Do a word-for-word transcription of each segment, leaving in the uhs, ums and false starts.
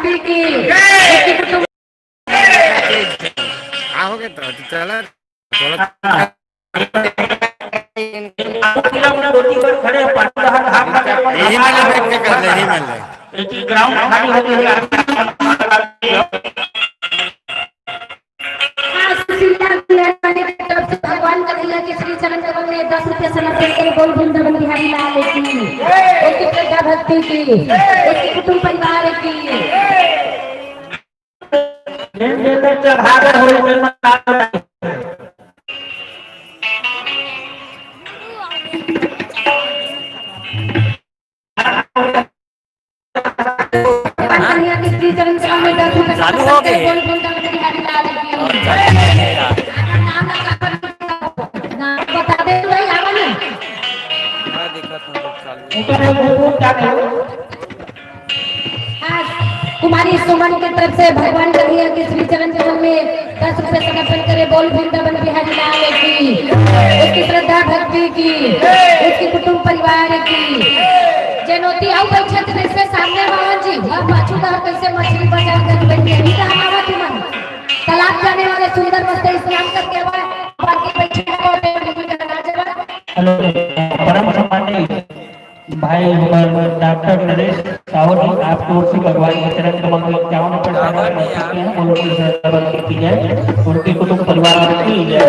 की। का हो गया तो? तो चला, थोड़ा यही मन ले बैठ के कर ले, यही मन ले। ग्राउंड खाली हो गया। हाँ, सुशीला गुलेरिया की तरफ से भगवान कन्हैया के श्री चरण कमल में दस रुपये समर्पण करे, बोल वृंदावन बिहारी लाल की, उनकी श्रद्धा भक्ति की, उनके कुटुंब परिवार की। चालू हो गए। बता दे भाई, आवा ना। मैं देखा था लोग चालू। ऊपर है, वो, वो क्या करो? आज कुमारी सुमन की तरफ से भगवान कन्हैया के श्री चरण कमल में दस रुपए समर्पण करे, बोल वृंदावन बिहारी लाल की, उसकी श्रद्धा भक्ति की, उसके कुटुंब परिवार की। जनोती आओ बैठे थे, जैसे सामने बावन जी, और पाछू का कैसे मछली बाजार कर बैठे, नहीं तो हमारा तुमन तालाब जाने वाले सुंदर मस्त स्नान करके आवा, बाकी बैठे हैं, हेलो, परम सम्मानित भाई हमर डॉक्टर नरेश साहू जी, आपके ओर से भगवान के चरण कमल में इक्यावन रुपए समर्पित करते हैं। बोलो कि श्रद्धा भक्ति की जय, उनके कुटुंब परिवार की जय।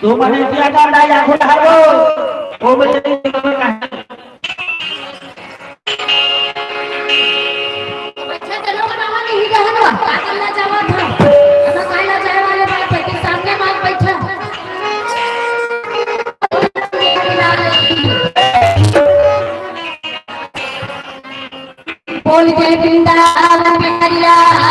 तो मने क्या कर रहा है, आंखों हरो, वो मुझे नहीं समझ में आया। अच्छा, चलो, बनावा नहीं रहन बा। का करना चाहत था? हम काहे ना जाए वाले बात है, कि सामने बात बैठा। बोल जय वृंदावन बिहारी लाल